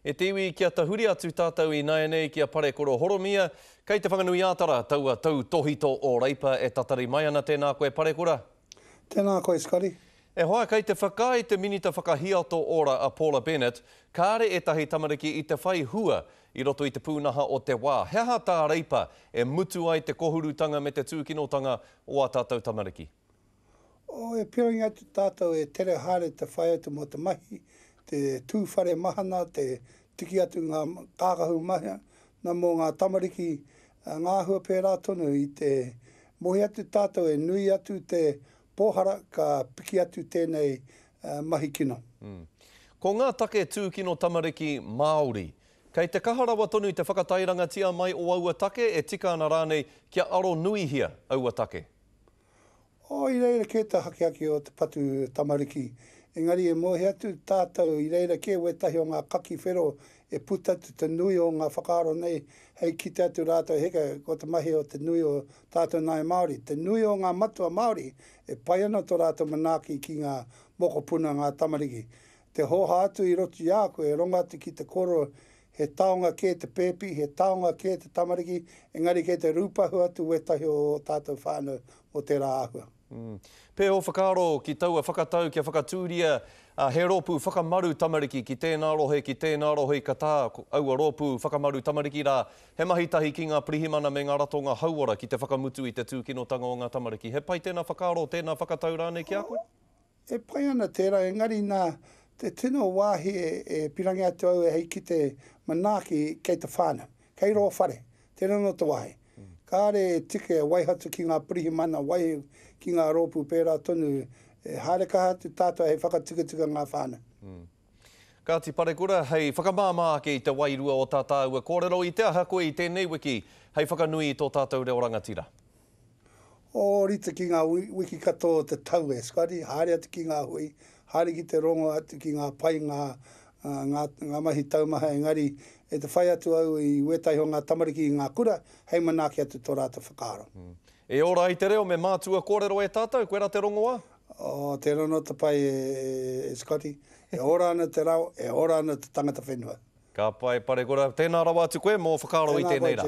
E te iwi, kia tahuri atu tātou ināianei ki a Parekoro Horomia, kei Te Whanganui-ā-Tara taua tautōhito o Reipa e tatari mai ana. Tēnā koe Parekura. Tēnā koe Scotty. E hoa, kei te whakaae te Minita Whakahiato Ora a Paula Bennett, kāre ētahi tamariki i te whai hua i roto i te pūnaha o te wā. He aha tā Reipa e mutu ai te kohurutanga me te tūkinotanga o ā tātou tamariki? Oh, e pirangi atu tātou e tere haere te whai atu mō te mahi, te tū whare mahana, te tiki atu ngā kākahu mahana mō ngā tamariki, ngā āhua pērā tonu i te mohi atu tātou e nui atu te pōhara ka piki atu tēnei mahi kino. Ko ngā take tūkino tamariki Māori, kei te kaha rawa tonu te whakatairangatia mai o aua take, e tika ana rānei kia aronuihia aua take? Oh, i reira kē te hakihaki o te patu tamariki. Engari e mōhio atu tātou i reira kē wētahi o ngā kaki whero e puta atu te nui o ngā whakaaro nei hei kite atu rātou heka ko te mahi o te nui o tātou nāi Māori. Te nui o ngā matua Māori e pai ana tō rātou manaaki ki ngā mokopuna, ngā tamariki. Te hōhā atu i roto i a koe, rongo atu ki te kōrero He taonga kē te pēpi, he taonga kē te tamariki, engari kei te rūpahu atu wētahi o ō tātou whānau mō tērā āhua. Pē ō whakaaro ki taua whakatau kia whakatūria he rōpū whakamaru tamariki ki tēnā rohe, ki tēnā rohe ka tā aua rōpū whakamaru tamariki rā he mahi tahi ki ngā pirihimana me ngā ratonga hauora ki te whakamutu i te tūkinotanga o ngā tamariki. He pai tēnā whakaaro, tēnā whakatau rānei ki a koe? E pai ana tērā, engari nā te tino wāhi e pirangi atu au hei kite manaaki kei te whānau, kei rō whare, tērā anō te wāhi. Kāre e tika e waiho atu ki ngā pirihimana, waiho ki ngā rōpū pērā tonu, e haere kaha atu tātou hei whakatikatika ngā whānau. Kāti Parekura, hei whakamāmā ake i te wairua o tā tāua kōrero, i te aha koe i tēnei wiki hei whakanui i tō tātou reo rangatira? Ōrite ki ngā wiki katoa o te tau e Scotty, haere atu ki ngā hui, haere ki te rongo atu ki ngā painga, ngā, ngā mahi taumaha engari e te whai atu au i wētahi o ngā tamariki i ngā kura hei manaaki atu tō rātou whakaaro. E ora ai te reo me mātua kōrero e tātou, koirā te rongoā? Oh, tērā anō te pai e Scotty, e ora ana te reo, e ora ana te tangata whenua. Ka pai Parekura, tēnā rawa atu koe mō whakaaro i tēnei rā.